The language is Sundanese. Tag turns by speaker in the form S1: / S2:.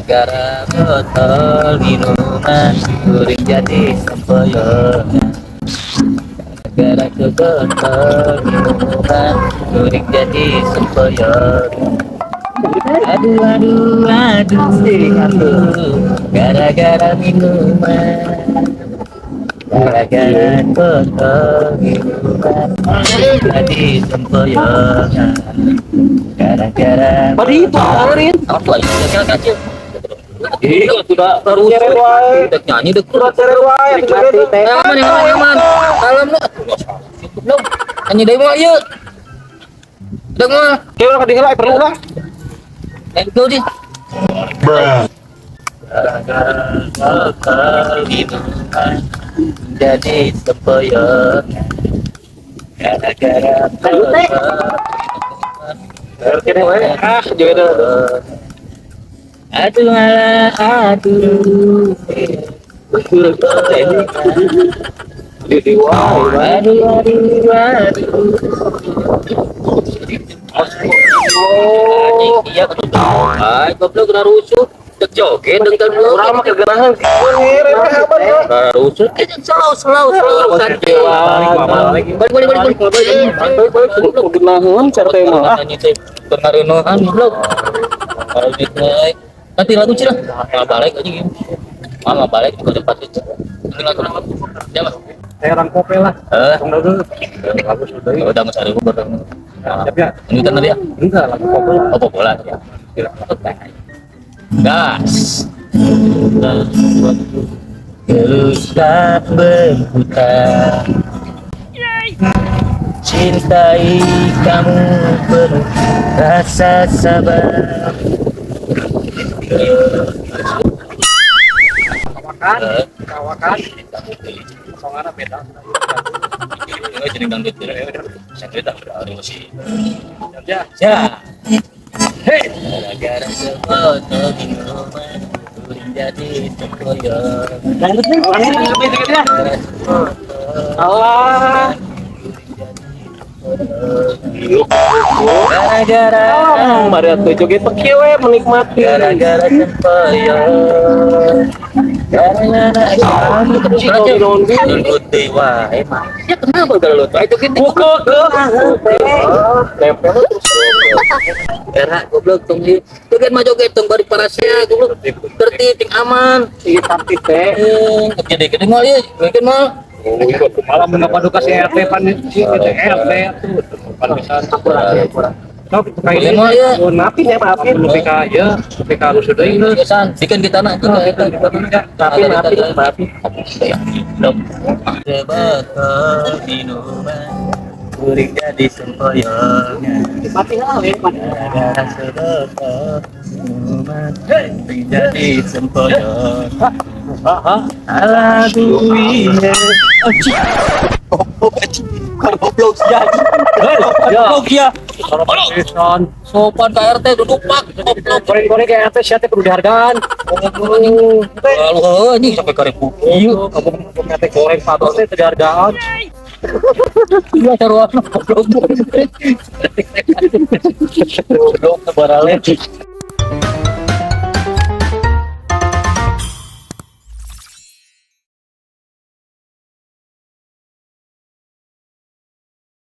S1: Gara-gara botol minuman, kuring jadi sempoyongan. Gara-gara sebotol minuman, kuring jadi sempoyongan. Aduh, aduh, aduh, gara-gara minuman, gara-gara botol minuman, jadi sempoyongan. Gara-gara
S2: Tadi itu dengerin.
S1: Apa ini? Kecil kecil.
S2: Ih,
S1: Sudah terus.
S2: Cere wae.
S1: Udah nyanyi deh.
S2: Surat cere wae,
S3: Nikmati teh.
S1: Aman, aman, aman. Kalem lu. Cukup dong. Nyanyi deui mah ieu. Udah mah.
S2: Kayak urang kadieuna perlu lah.
S1: Let's go deh. Gara-gara botol minuman, jadi sempoyongan. Gara-gara botol minuman.
S2: Kene wae. Ah, juga ada.
S1: Aduh alah, aduh.
S2: Di wae.
S1: Aduh, aduh, aduh.
S2: Oh.
S1: Anjing, iya ketutup. Ay, goblok kena rusuh. Dek joget dek kan lu.
S2: Urang mah kegenahan. Ngirim aman ya.
S1: Kena rusuh. Eh, slow, slow, slow.
S2: Balik,
S1: Balik, balik, balik, balik.
S2: Balik balik kegenahan cara teh mah. Ah,
S1: Nyanyi teh kenareunohan goblok. Kalau gitu euy. Nanti lagu cina. Mama balik aja gitu. Mama balik ke tempat itu. Nanti lagu lagu. Ya, Mas.
S3: Saya orang kopi lah.
S1: Eh,
S3: Tong dulu. Lagu sudah.
S1: udah mas Arief baru.
S3: Siap ya?
S1: Ini kan tadi ya?
S3: Enggak, lagu kopi.
S1: Oh, bola ya. Gas. Terus tak berputar. Cintai kamu penuh rasa sabar.
S3: Kawakan, kawakan. Songana beda.
S1: Ini jadi dangdut ya. Saya tak berani sih.
S3: Siap ya?
S1: Ya. Hei. Gara-gara sebotol minuman, kuring jadi sempoyongan.
S2: Dangdut nih. Dangdut nih ya.
S1: Gara sebotol
S2: Allah.
S1: gara-gara
S2: Mari atuh joget peki we menikmati.
S1: Gara-gara sempoyong. Gara-gara Dangdut dewa emang. Ya kenapa kalau lu itu gitu?
S2: Buka ke. Nempel terus.
S1: Era goblok tong di joget mah joget tong bari parasea goblok. Tertib ting aman.
S2: Iya tapi teh.
S1: Eh, jadi gede mah ieu, joget mah.
S3: Malah mun paduka si RT pan si RT tuh pan bisa
S2: Kurang kurang.
S3: Sok itu kayak
S1: Joget mah ieu.
S2: Oh, maafin ya, maafin.
S3: Lebih ka ieu, lebih ka rusuh deui geus.
S1: Seriusan, bikin kita nah itu
S2: Maafin, maafin, maafin.
S1: Sebotol minuman, kuring jadi sempoyongan.
S2: Maafin lah, we.
S1: Gara-gara sebotol minuman, kuring jadi sempoyongan. Alah duitnya. Goblok ya. Goblok ya.
S3: Pisan.
S1: Sopan ka RT duduk pak. Goblok.
S3: Goreng-goreng ke RT sia teh kudu dihargaan.
S1: Lalu heuh anjing sampai karepuk.
S3: Iya, kamu teh goreng patos teh teu dihargaan.
S1: Iya saruana goblok. Goblok barale.